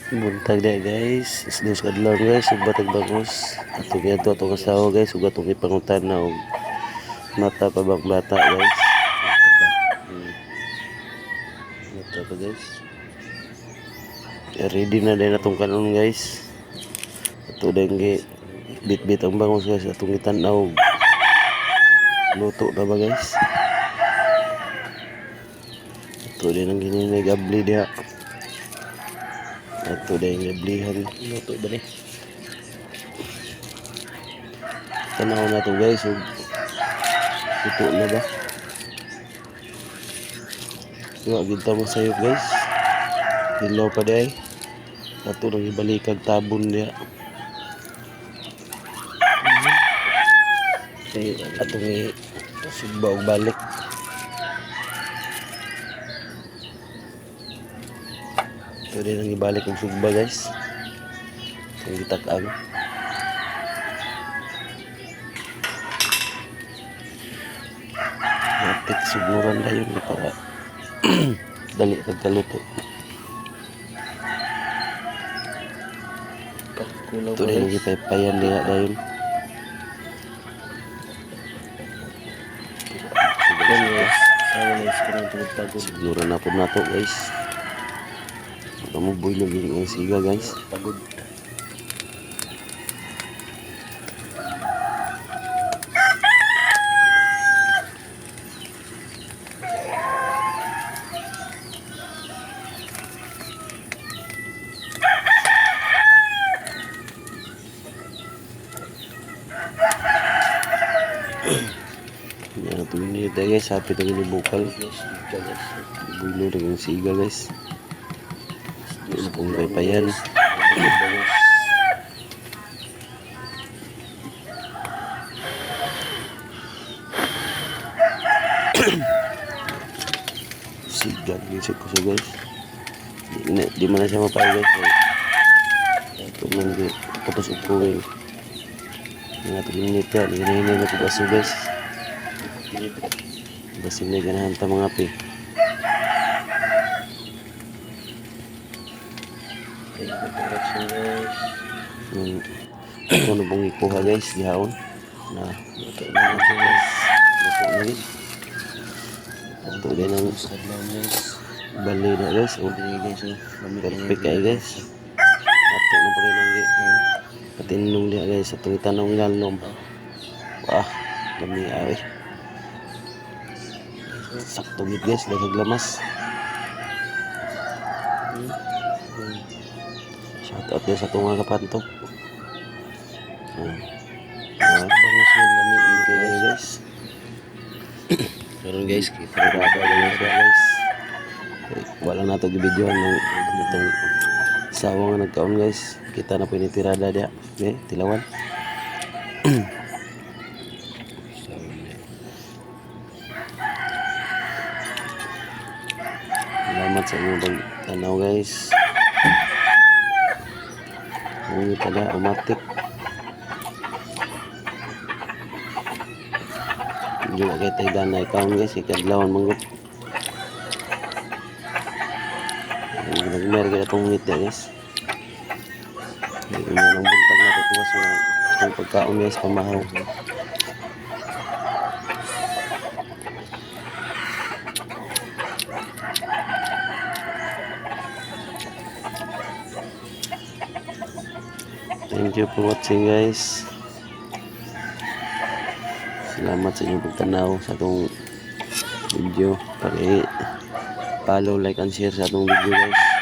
Buntag diay, guys. Isdos kadlaw, guys, ug batag bangos. Atong giadto atong asawa, guys, ug atong ipangutana og mata pa bang bata, guys. Mata pa. Mata pa, guys. Ready na din atong kanon, guys. Ato din gi bit-bit ang bangos, guys, atong gitan-aw luto na ba, guys. Ato din ang gininay gabli diha. Ato din gablihan. Luto ba ni? Tanaw na to, guys, ug luto na ba? Wa gid ta mosayop, guys. Hilaw pa diay. Ato nang ibalikag tabon diha. Kay atong i sugba og balik. Ito din ang ibalik og sugba, guys. Itong gitak-an. Matik sugnuran dayon para dali pagkaluto. Pagkulaw Ito pa, din ang guys. gipaypayan diha dayon. Yan, guys. Sawa guys, kanang tungod pagod. Sugnuran na po nato, guys. Kamu boy lagi ang siga, guys. Pagod. Yan ito yun guys. Happy ito yung bukal. Guys, dito, guys. Bulo lagi ang siga, guys. Ito pong paypayan. Bangos. Siga guys ko so, guys. Di man na siya mapay, guys. Ito man di tapos upuin. Nga ito ginit ya. Di ganyan na ito aso, guys. Basin na ganahan ta mga pi. Thank you for watching, guys. Yung ito na pong ikuha, guys. Gihaon. Na Luto na lang siya, guys. luto na rin. Ito din ang Kadlaw, guys. bali na, guys. Oh, Dili, guys, oh. Lamig perfect kayo, guys. Ato na pa rin ang patinong diha, guys. Atong itanong ilalom. Wah, lami ay. Sakto gid, guys, daghang lamas. Shout out din sa atong mga kapantok. Ah. Ah, Bangos yun, lamig yun, okay guys. guys. Karon, guys, kita Tirada guys, guys. Okay, wala na to gibidyohan ng itong sawa nga nagkaon, guys. Kita na po ini tirada diha. Okay, tilawan. Salamat sa inyong pagtanaw, guys. Ang pala, umatik. Hindi wa kay tayo danay kaon, guys. Ikadlawan manggod. Nagmer kita itong ngit guys. Hindi na lang buntag na tuwas sa itong pagkaon, guys, pamahaw. Thank you for watching, guys. Salamat sa inyong pagtanaw sa atong video. Paki follow, like, and share sa atong video, guys.